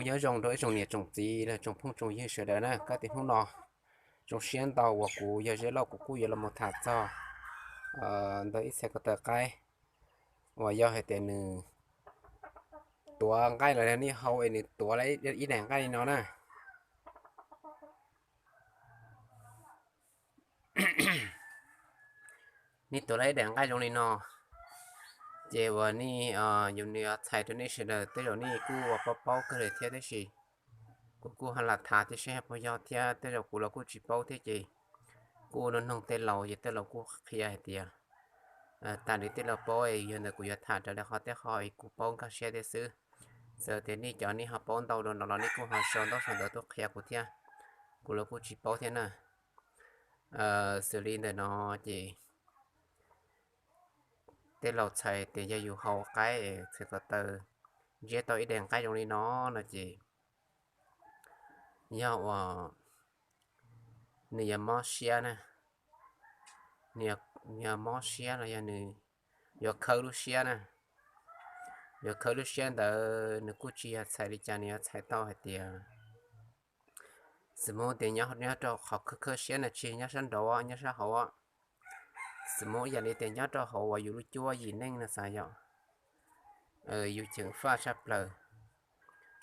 Kuv nyob zoo rau ib tsoom niam tsoom txiv los tsoom phooj tsoom ywg sawv daws na, koj tib hnub no zoo siab ntau uas kuv yog Zeb Lauj kuv kuj yuav los mus tham txog ntawm ib txhais ko taw qaib uas yog hais tias nws tuav nqaij los nej hau es nws tuav ib daim nqaij li no na. Nej tuav ib daim nqaij zoo li no, ces uas nej, yus nws txhais rau nej sawv daws tej zaum nej kuj uas paub paub kawg li thiab tab sis kuv kuj ho lam tham thiab seb puas yog thiab tej zaum kuv los kuj tsis paub thiab ces kuj nug noog tej laus ces tej laus kuj qhia hais tias tas li tej laus paub es yog ntawm kuv yuav tham raws li qhov tej qho es kuv paub nkag siab thiab xwb. Txawm tias nej cov nej ho paub ntau dua no los nej kuj ho sau ntaub sau ntawv tuaj qhia kuv thiab, kuv los kuj tsis paub thiab na. Xws li ntawm no ces tej laus txhais tias yog yus hau qaib txhais ko taw ntsiab tau ib daim nqaij zoo li no no ces yog uas nws yuav mob siab na, nws yuav mob siab los yog nws yuav khawb lub siab na. Yuav khawb lub siab ntawd nws kuj tsis yog txhais li cas, nws yuav txhais tau hais tias xws li tias nyob rau qhov khawb khawb siab no tsis nyob sab nraud, nyob sab hauv. Xws li ib yam li tias nyob rau hauv uas yus lub cuab yim neej no xav yom, yus ceev faj tshaj plaws,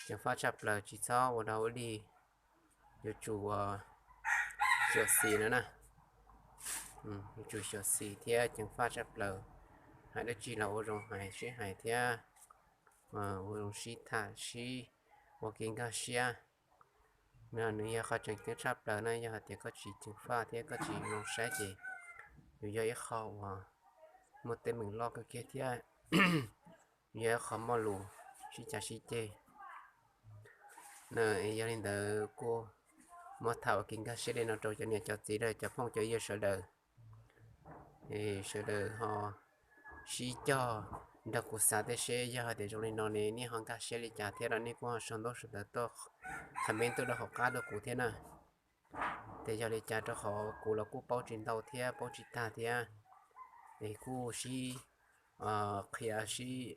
ceev faj tshaj plaws tsis txhob ua dog ua dig, yuav tsum xyuam xim no na. Yuav tsum xyuam xim thiab ceev faj tshaj plaws, hais dab tsi los ua zoo hais sib hais thiab ua zoo sib tham sib ua kev nkag siab. Nws yog qhov tseem ceeb tshaj plaws na, yog hais tias koj tsis ceev faj thiab koj tsis zoo saib ces yus yog ib qho uas muaj teeb meem loj kawg kiag thiab yog ib qho muaj lus sib cav sib ceg. Yog li ntawd kuj muab tham ua kev nkag siab li no rau cov niam cov txiv los cov phooj cov ywg sawv daws, sawv daws ho sib cog nrog kuv xav thiab seb yog hais tias zoo li no ne nej ho nkag siab li cas thiab los nej kuj ho sau ntaub sau ntawv tuaj comment tuaj rau hauv qab rau kuv thiab na. Ces yog li cas rau qhov kuv los kuj paub tsis ntau thiab paub tsis tag thiab, es kuj sib qhia sib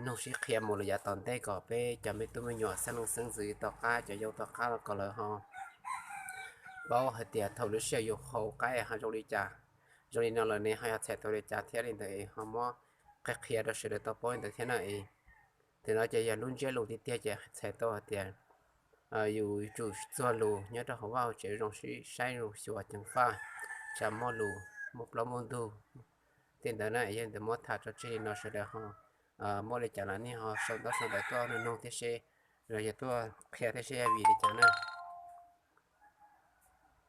nug sib qhia mus lawm yav tom ntej kom peb cov me tub me nyuam xeeb leej xeeb ntxwv tom qab cov yau tom qab los kom lawv ho paub hais tias thaum lub sij hawm yus hau qaib ho zoo li cas, zoo li no lawm ne ho yog txhais tau li cas thiab li ntawd es ho muab qhia qhia rau sawv daws tau paub li ntawd thiab na. Es thaum no ces yog lub ntsiab lus tiag tiag ces txhais tau hais tias yus yuav tsum txuag lus nyob rau hauv vaj hauv tsev zoo sib saib zoo xyuas ceev faj, tsam muaj lus muaj plaub muaj ntug tej ntawd na. Yog li ntawd muab tham tso tseg li no sawv daws ho muaj li cas los nej ho sau ntaub sau ntawv tuaj nug nug thiab seb, los yog tuaj qhia thiab seb yog vim li cas na.